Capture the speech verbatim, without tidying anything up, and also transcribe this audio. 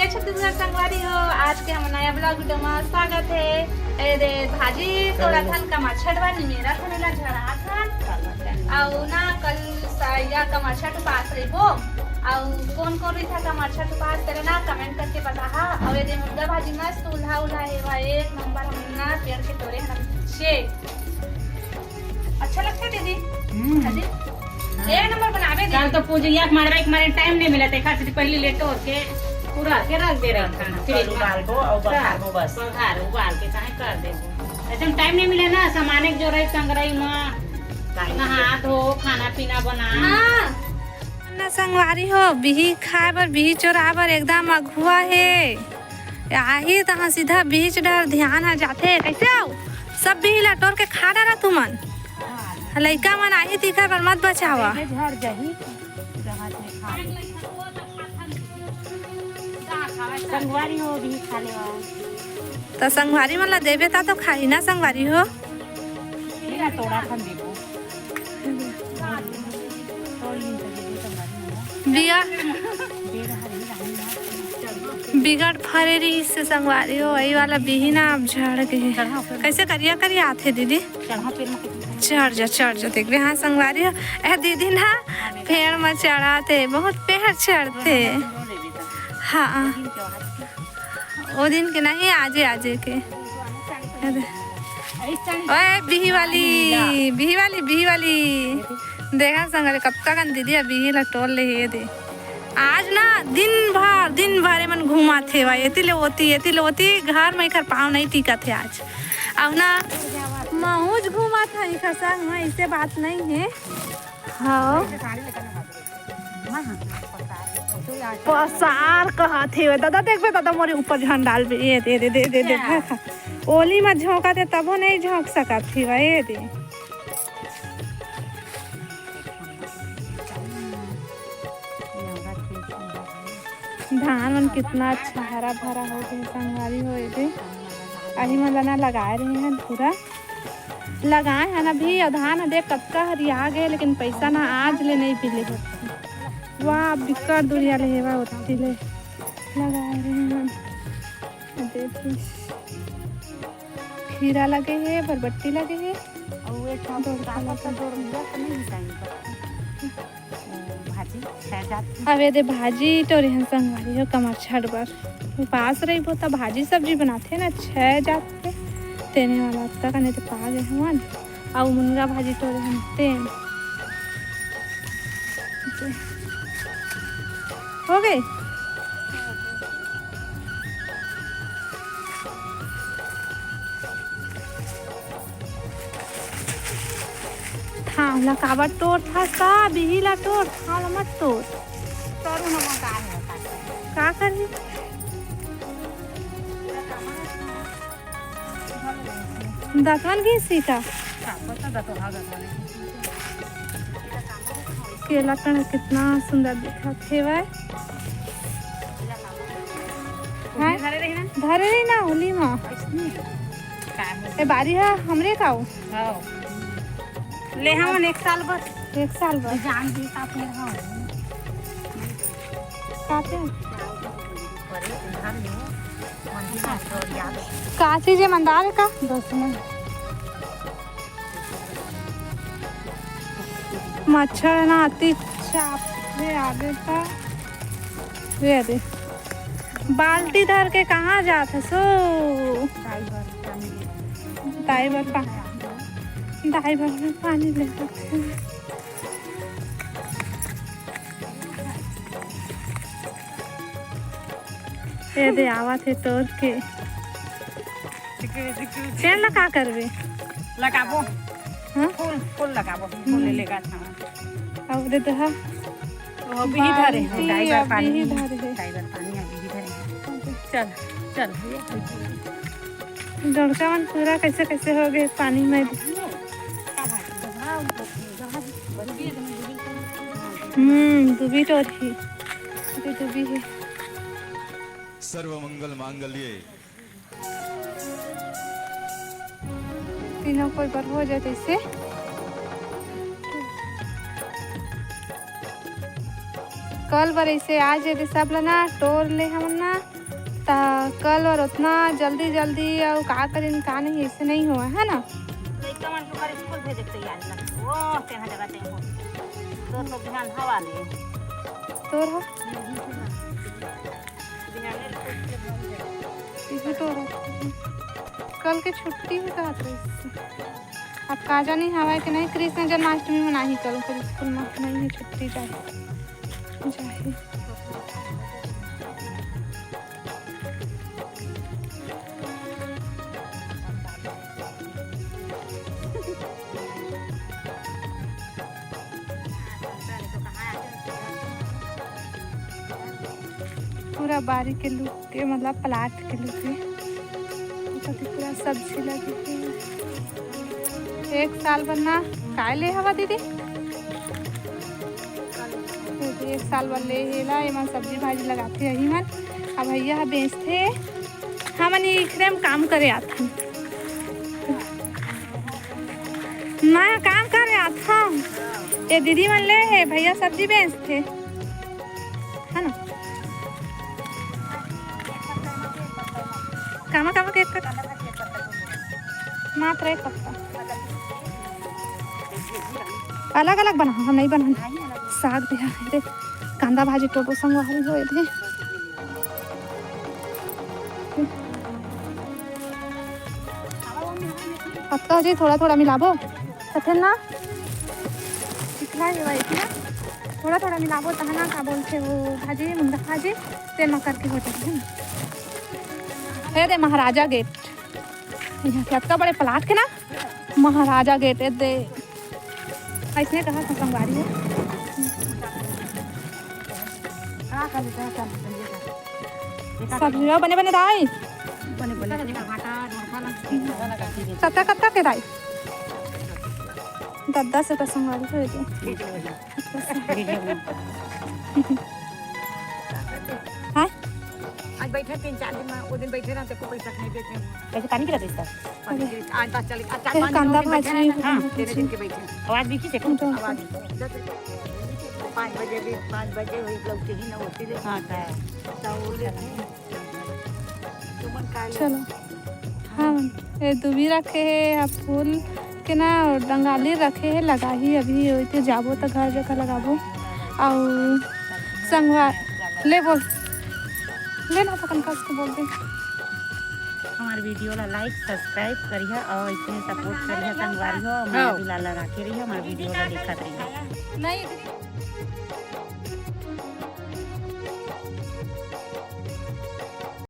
छत्तीसगढ़ संगवारी हो, आज के हमर नया vlog video म स्वागत हे। ए दे भाजी तोड़त हन, कमार छठ बर निमेरत हन, एला झड़ात हन। अउ ना कल स-, या कमार छठ उपास रहिबो। अउ कोन कोन रहिथे कमार छठ उपास, तेला ना comment करके बताहा। अउ ए दे मुनगा भाजी मस्त उल्हा उल्हा हे भाई, एक नंबर। हमन ना पेड़ के तोड़े हन, छे अच्छा लगथे दीदी। हम्म। दीदी, एक नंबर बनावे दीदी। कल तो पूजैया के मारे, के मारे time नहीं मिला, तेखर से पहले लेटो के पूरा के रख दे रहे खाना, कल fridge में। उबालबो और बघारबो बस। बघार उबाल के चाहे कर देबो। ऐसे में time नहीं मिले ना, सामाने के जो रही संगरई में, time नहा धो, खाना पीना बना। हाँ। ना संगवारी हो, बिही खाए बर, बिही चोराए बर एकदम अगुआ हे। आही तहाँ सीधा बीच डर ध्यान ह जाथे। कैसे आओ? सब बिही ला टोर के खा डारा तुमन। लइका मन आही तिखर बर मत बचावा। झड़ जाही। संगवारी हो भी खा लेवा। त संगवारी मन ला देबे ता तो खाही ना संगवारी हो। ये ना तोड़ा खन देबो। तोड़ लीन तो देबो संगवारी हो। बिया। दे रहा रे रानी माँ। बिगड़ फरे रहिस से संगवारी हो, वही वाला बिही ना अब झड़ के हे। चढ़ा ऊपर। कैसे करिया करिया आथे दीदी? चढ़ा पेड़ में कितनी चढ़ जा, चढ़ जा, देखबे। हाँ संगवारी हो, ए दीदी ना पेड़ में चढ़ाथे, बहुत पेड़ चढ़थे। रो ले बेटा। हाँ। दिन के आज के। ओ दिन के नहीं, आजे, आजे के। अरे। ओए, बिही वाली, बिही वाली, बिही वाली। देखा संगवारी, कतका कन दीदी ह बिही ला टोर ले हे दे। आज ना दिन भर, दिन भर एमन घूमत हे भाई, एती ले ओती, एती ले ओती, घर में एकर पाँव नहीं टिकत हे आज। अब ना महूज घूमत हे एकर संग में, ऐसे बात नहीं है। हाँ। पसार कहत हे दादा, देखबे दादा, मोरे ऊपर झन डालबे। ये दे, दे, दे, दे, दे, क्या? देखा। ओली में झोंकत हे, तबो नहीं झोंक सकत हे, ये दे। धान मन कितना अच्छा हरा भरा हो गए, संगवारी हो, ये दे। अही मन ला ना लगाए रहे हैं पूरा। लगाए हन अभी, अउ धान ह देख कतका हरिया गे, लेकिन पैसा ना आज ले नहीं मिले हे। वाह, बिकट दूरिया ले हेवा ओती ले लगाए रहे हन। देखिस, खीरा लगे हे, बरबट्टी लगे हे, अउ एक ठो दोड़का का लगे। दोड़का तो नहीं टाइम पर। भाजी छै जात के। अब एदे भाजी टोरे हन संगवारी हो, कमर छठ बर उपास रहिबो त भाजी सब्जी बनाथे ना, छै जात के। तेने वाला अतका कने तो पा गे हवन। अउ मुनगा भाजी टोरे हन तेन। हो गए। थाव ला काबर टोरथस का? बिही ला टोर, थाव ला मत टोर। तोरू न मका है का? का करही? दतवन घिसी का? का पता दतवा दतवन। केला पेड़ कितना सुंदर दिखत हेवय। हाँ? धरे रही ना? धरे रही ना, होली मा। ऐसने? का हो? ए, बारी ह हमरे का हो? हाँ। ले हमन एक साल बर। एक साल बर। जान दी का पेड़ हो? का पेड़? अरे, धान ले। मंदिर में तो याद है। का चीज है, मंदार का? दस में। मच्छर ना अति चाप रे आगे का। रे दे। बाल्टी धर के कहाँ जात हस ओ? दाई बर पानी ले। दाई बर पा-, दाई बर में पानी ले। ये दे आवत हे टोर के। पेड़ ला का करबे? लगाबो। हाँ? फूल, फूल लगाबो। फूल ले हम्म। लेगा था। अब दे तो हा। वो बिही धरे हैं, बाल्टी टाइगर अब पानी। बिही धरे हैं। टाइगर पानी अब बिही धरे हैं। चल, चल भैया। डोड़का मन पूरा कैसे कैसे हो गए पानी में। हम्म, दुबी टोर ही। दुबी, दुबी है। सर्व मंगल मांगल्ये। तीनों कोई बर हो जाए तैसे। कल बर ऐसे आज यदि सब ला ना टोर ले हमन ना, त कल बर उतना जल्दी जल्दी अउ का करिन का नहीं, ऐसे नहीं होवय, है ना? लइका मन के ऊपर स्कूल भेजे के तैयारी लगथे। ओ, तेहा जगह ते हो। तो, तो बिहान हवा ले। तोर हो? बिहान ले स्कूल भेजे। इहू तोर हो। कल के छुट्टी ही कहत रहिस। अब का जानी हवय कि नहीं, कृष्ण जन्माष्टमी मनाही कल ओकर स्कूल में, नहीं है छुट्टी, जाही, जाही। पूरा बारी के लुक के, मतलब प्लाट के लुक के, ओकर पूरा सब्जी लगे हे। एक साल बर ना काय ले हवा दीदी? दीदी, एक साल बर ले हे ला, एमा सब्जी भाजी लगाथे अही मन। अब भैया ह बेचथे, हमन इखरे म काम करे आथन। मैं काम करे आथन। ये दीदी मन ले हे, भैया सब्जी बेचथे, है ना? कामा कामा के एक कट्टा? मात्र एक पत्ता। अलग अलग बना, हम नहीं बनाना। साग भी है रे, कांदा भाजी टोटो संगवारी होए थे। पत्ता हो जाए, थोड़ा थोड़ा मिलाबो। सफेद ना चिखला ये भाई ना, थोड़ा थोड़ा मिलाबो, तहना का बोलथे वो भाजी, मुनगा भाजी, तेल में करके हो जाए, है ना? हे दे महाराजा गेट, यहाँ के अतका बड़े प्लाट के ना महाराजा गेट है दे। ऐसने कहा था संगवारी हो। सब्जियों बने बने दाई। बने बने। कत्ता कत्ता के दाई? दस दस रुपया संगवारी हो गए। हाँ? आज बैठे तीन चार दिन में, वो दिन बैठे ना, तेरे को पैसा नहीं देते। पैसे पानी गिरा दे इसका। पानी गिरा, आज दस चले, आज चार फिर पाँच दिन कांदा हो गए बैठे भाजी, हैं ना। हाँ, तेरे दिन के बैठे हैं। आवाज भी की देखो। तो आवाज दस रुपये। पाँच बजे भी, पाँच बजे वही लौटे ही ना होती ले। हाँ, तो वो लेते हैं। तुमन का ले? चलो। हाँ, ये दुबी रखे हे, अब फूल के ना डंगाली रखे हे, लगाही अभी, ओइते जाबो त घर जगह लगाबो। अउ संगवा ले बोल, ले ना अपन कस के बोल दे। हमार वीडियो ला लाइक, सब्सक्राइब करिहा अउ इतने सपोर्ट करिहा संगवारी हो, हमार हाँ। दुलार ला राखे रहिहा, हमार वीडियो ला देखत रहिहा। नहीं,